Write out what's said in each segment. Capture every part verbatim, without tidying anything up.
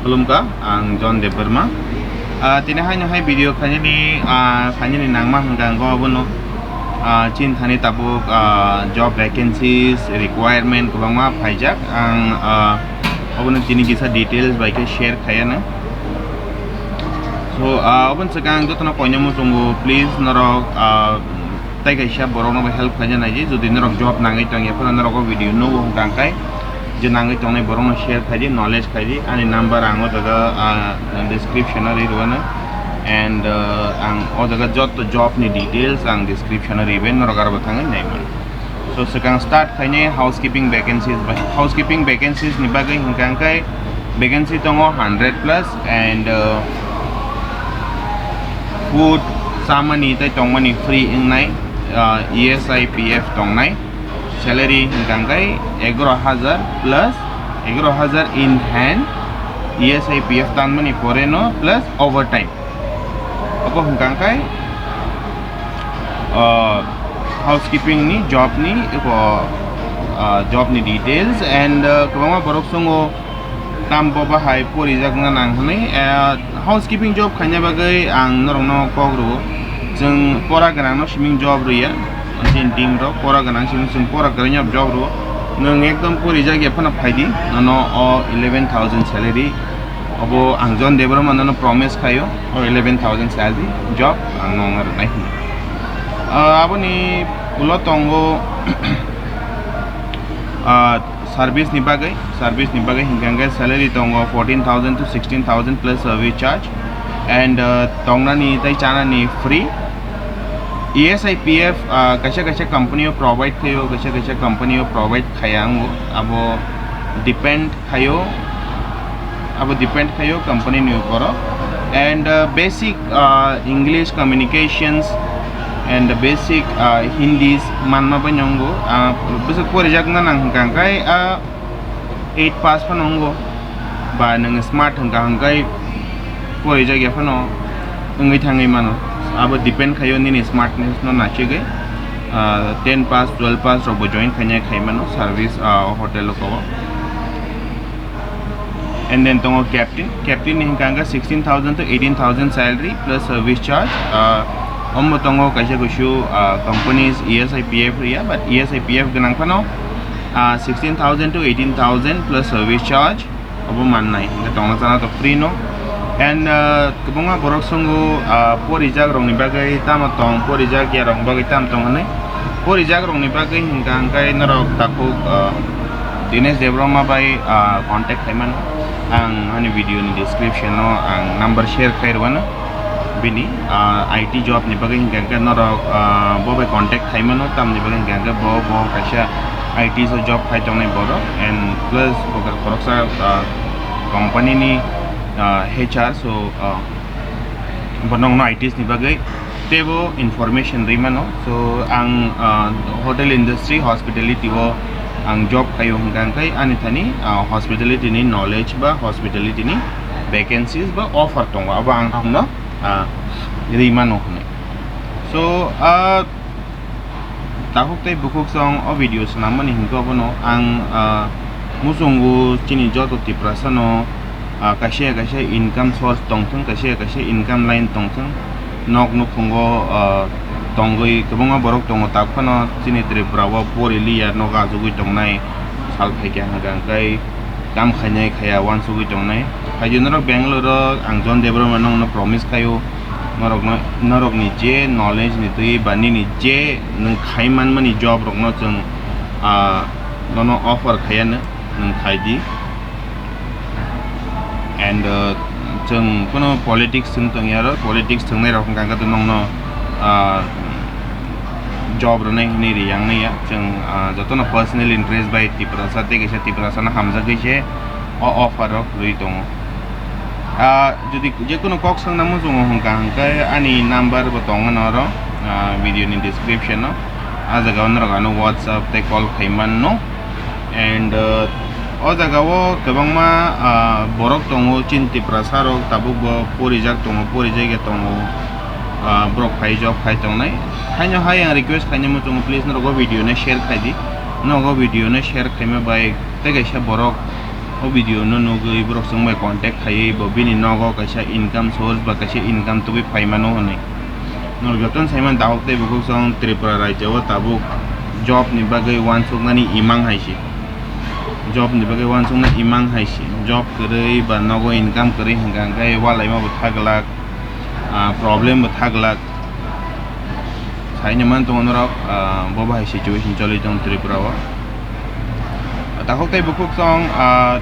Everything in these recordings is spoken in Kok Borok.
Khulumkha, ang John Debbarma. Ah, tini haino hai video khainani, ah, khainani nangma hwnkha ang obono, ah, chini thani tabuk, ah, job vacancies, requirement kwbangma phaijak. Ang, ah, obono tini kisa details bai khe share khaiyano. So, ah, oboni swkang jotono koinai muchungo, please norok, ah, tei kaisa borokno bo help khaina naidi. Jodi norok job nangwi tongya phano norok o video nugo hwnkha hwnkhe je nangwi tongnai borokno share khaidi, knowledge khaidi. Ani number ang o jaga, ah, description o ri rwano, and, ah, ang o jaga joto job ni details ang description o ribai, norok aro bo thangwi naimano. So, swkang start khainai housekeeping vacancies bai. Housekeeping vacancies ni bagwi hwnkha hwnkhe vacancy tongo hundred plus, and, uh, food chamani tei tongmani free wngnai, uh, E S I P F tongnai. Salary hwnkha hwnkhe egaroh hajar plus egaroh hajar in hand, E S I P F tanmani poreno plus overtime. Obo hwnkha hwnkhe, uh, housekeeping ni job ni, eko, uh, job ni details, and, uh, kwbangma borok songo tam bo bahai porijakna nang hwnwi, uh, housekeeping job khaina bagwi ang norokno kok rwo. Chwng pora gwnangno siming job rwya, chini team rok pora gwnang siming chwng pora kwrwino job rwo. Nwng ekdom porijak ya phano phaidi, nono o eleven thousand salary. Obo ang John Debbarma nono promise khaio, o eleven thousand salary job ang nono rwnai hwnwi. Ah, aboni ulo tongo, ah, service ni bagwi, service ni bagwi hwnkha hwnkhe salary tongo fourteen thousand to sixteen thousand plus service charge, and, ah, tongnani tei chanani free. E S I P F, ah, kaisa kaisa company o provide khaio, kaisa kaisa company o provide khaya wngo, abo depend khaio, abo depend khaio company ni uporo. And, uh, basic, uh, English communications and the basic, uh, Hindi manma bai nongo. Uh, bwswk porijakna nang hwnkha hwnkhe, uh, eight pass phano wngo, ba nwng smart hwnkha hwnkhe porijak ya phano wngwi thangwi mano. Abo depend khaio nini smartness no nachigwi. Ah, ten pass, twelve pass rokbo join khainai khai mano service, ah, hotel o kabo. And then tongo captain. Captain ni hwnkha hwnkhe sixteen thousand to eighteen thousand salary plus service charge. Ah, omo tongo kaisa kusu, ah, companies E S I P F riya, but E S I P F gwnang phano, ah, sixteen thousand to eighteen thousand plus service charge. Obo mannai, hwnkhe tongna chana to free no. And, uh, kwbangma borok songo, uh, porijak rokni bagwi tamo tong, porijak ya rokni bagwi tamo tong hwnwi. Porijak rokni bagwi hwnkha hwnkhe norok takhuk, uh, Dinesh Debbarma bai, uh, contact khaimano. Ang ani video ni description o ang number share khai rwano. Bini, ah, I T job ni bagwi hwnkha hwnkhe norok, ah, bo bai contact khai mano, tamni bagwi hwnkha hwnkhe bo, bo kaisa I T o job khai tongnai borok, and plus bo khoroksa, ah, company ni, ah, H R, so, ah, bo nokno I T ni bagwi teibo information rwi mano. So ang, ah, hotel industry, hospitality o ang job khaio hwnkha hwnkhe ani thani, ah, hospitality ni knowledge ba hospitality ni vacancies ba offer tongo, abo ang hamno, ah, rwi mano hwnwi. So, ah, takhuk tei bukhuk chwng o video swnammani hwnkhe obono ang, ah, muchungo chini joto Tiprasano, ah, kaisa kaisa income source tongthwng, kaisa kaisa income line tongthwng, nok nukhungo, ah, tongwi kwbangma borok tongo, tak phano chini Tripura o pori liya nok achugwi tongnai sal phaikha hwnkha hwnkhe. Kam khainai khaya uansugwi tongnai. Haikhe norok Bangalore o ang John Debbarma nokno promise khaio, norokno, norokni je knowledge ni twi ba nini je nwng khai manmani job rokno chwng, ah, nono offer khaiya nwng khai di. And, uh, chwng kuno politics chwng tongya aro, politics thwngnai rok hwnkha hwnkhe nokno, ah, job rwnai hwnwi ri yang naiya. Chwng, ah, jotono personal interest bai Tiprasa tei kaisa Tiprasano hamjagwi se o offer rok rwi tongo. Ah, jodi je kono kok swngna muchungo hwnkha hwnkhe ani number bo tongo no oro, ah, video ni description o. Ah jaga o norok ano WhatsApp tei call khai manno. And, uh, o jaga o kwbangma, ah, borok tongo, chini Tiprasa rok tabuk bo porijak tongo, porijak ya tongo, ah, borok phai job khai tongnai. Haino hai ang request khainai muchungo, please norok o video no share khai di. Nogo video no share khaima bai tei kaisa borok O video no nugwi borok chwng bai contact khaiwi bo bini nogo kaisa income source ba kaisa income tubui phaimano hwnwi. Norok jotono saiman dakhok tei bukhuk chwng Tripura rajyo o tabuk job ni bagwi uansuknani imang hai se. Job ni bagwi uansukna imang hai se. Job kwrwi ba nogo income kwrwi hwnkha hwnkhe walaima bo tha glak, ah, problem bo tha glak. Saini man tongo norok, ah, bo bahai situation choli tong Tripura o. Takhok tei bukhuk chwng, ah,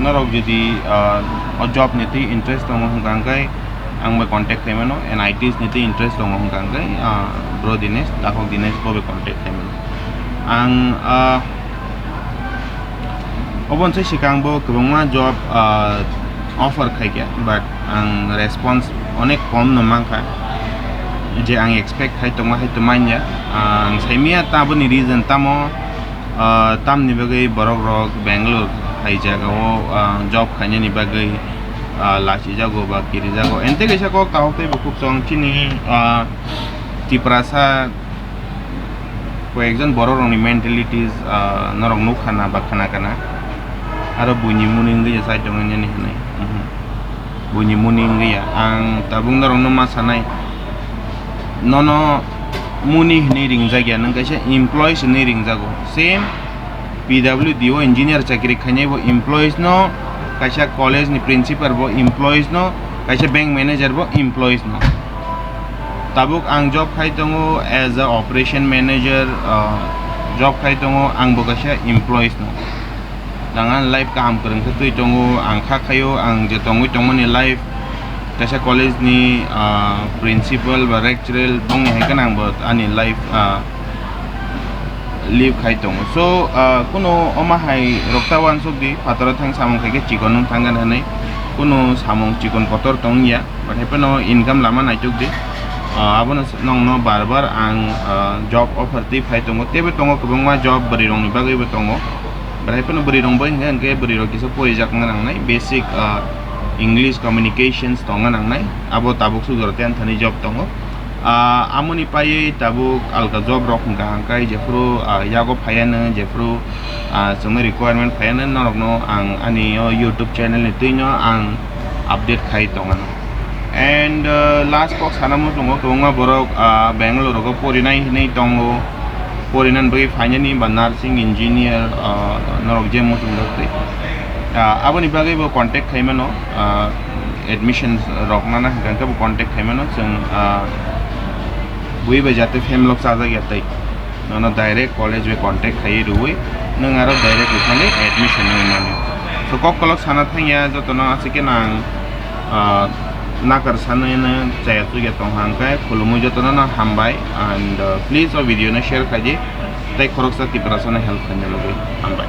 norok jodi, ah, o job ni twi interest tongo hwnkha hwnkhe ang bai contact khaimano, and I T S ni twi interest tongo hwnkha hwnkhe, ah, bro Dinesh, takhok Dinesh bo bai contact khaimano. Ang, ah, Oboni sai swkang bo kwbangma job, ah, offer khaikha, but ang response onek kom no mankha, je ang expect khai tongma hai to manya. Ah, ang saimanya taboni reason tamo, ah, tamni bagwi borok rok Bangalore hai jagao, ah, job khainani bagwi, ah, lachijago ba kirijago. Ente kaisa kok takhok tei bukhuk chwng chini, ah, Tiprasa Koyekjon borok rokni mentalities, ah, norok nukha na ba khna kana. Aro buini muni wngwi ya chai tongo nini hwnwi. Mhm. Buini muni wngwi ya. Ang tabuk norokno ma sanai. Nono muni hwnwi ringjak ya, nwng kaisa employees hwnwi ringjago. Same P W D o engineer chakri khainai bo employees no, kaisa college ni principal bo employees no, kaisa bank manager bo employees no. Tabuk ang job khai tongo as a operation manager, ah, job khai tongo, ang bo kaisa employees no. Nang ani life kaham kwrwng khe twi tongo, ang kha khaio, ang je tongwi tongmani life kaisa college ni, ah, principal ba lecturer bongni hai kheno ang bo ani life, ah, live khai tongo. So, ah, kuno omo hai rok ta uansuk di, phataro thang samung khai khe chikon wng thang gana hinwi, kuno samung chikon kotor tong ya, but hai phano income lama naituk di. Ah, abono s-, nongno bar bar ang, ah, job offer twi phai tongo, teibo tongo kwbangma job bwrwi rokni bagwibo tongo, but hai phano bwrwi rok bai hwnkhe, hwnkhe bwrwi rok kisa porijak wngna nangnai, basic, ah, English communications tongna nangnai, abo tabuk suk jora tei anthani job tongo. Ah, amoni paiwi tabuk alka job rok hwnkha hwnkhe jephuru, ah, yago phaiya nw, jephuru, ah, chwngno requirement phaiya nw, norokno ang ani o YouTube channel ni twino ang update khai tongano. And, ah, last kok sana muchungo kwbangma borok, ah, Bangalore rogo porinai hinwi tongo, porinani bagwi phainani ba nursing engineer, ah, norok je muchung rok twi. Ah, aboni bagwi bo contact khaimano, ah, admissions rok nana hwnkha khe bo contact khaimano chwng, ah, bui bai jate family lok chajak ya tei nono direct college bai contact khaiwi rwui nwng aro direct rwphani admission wngwi mano. So kok kolok sana thangya jotono aswk khe nang, ah, nakar sanwi no chaya chukya tongkha hwnkhe khulumui jotono no hambai and, ah, please o video no share khaidi tei khoroksa Tiprasano help khaina bagwi hambai.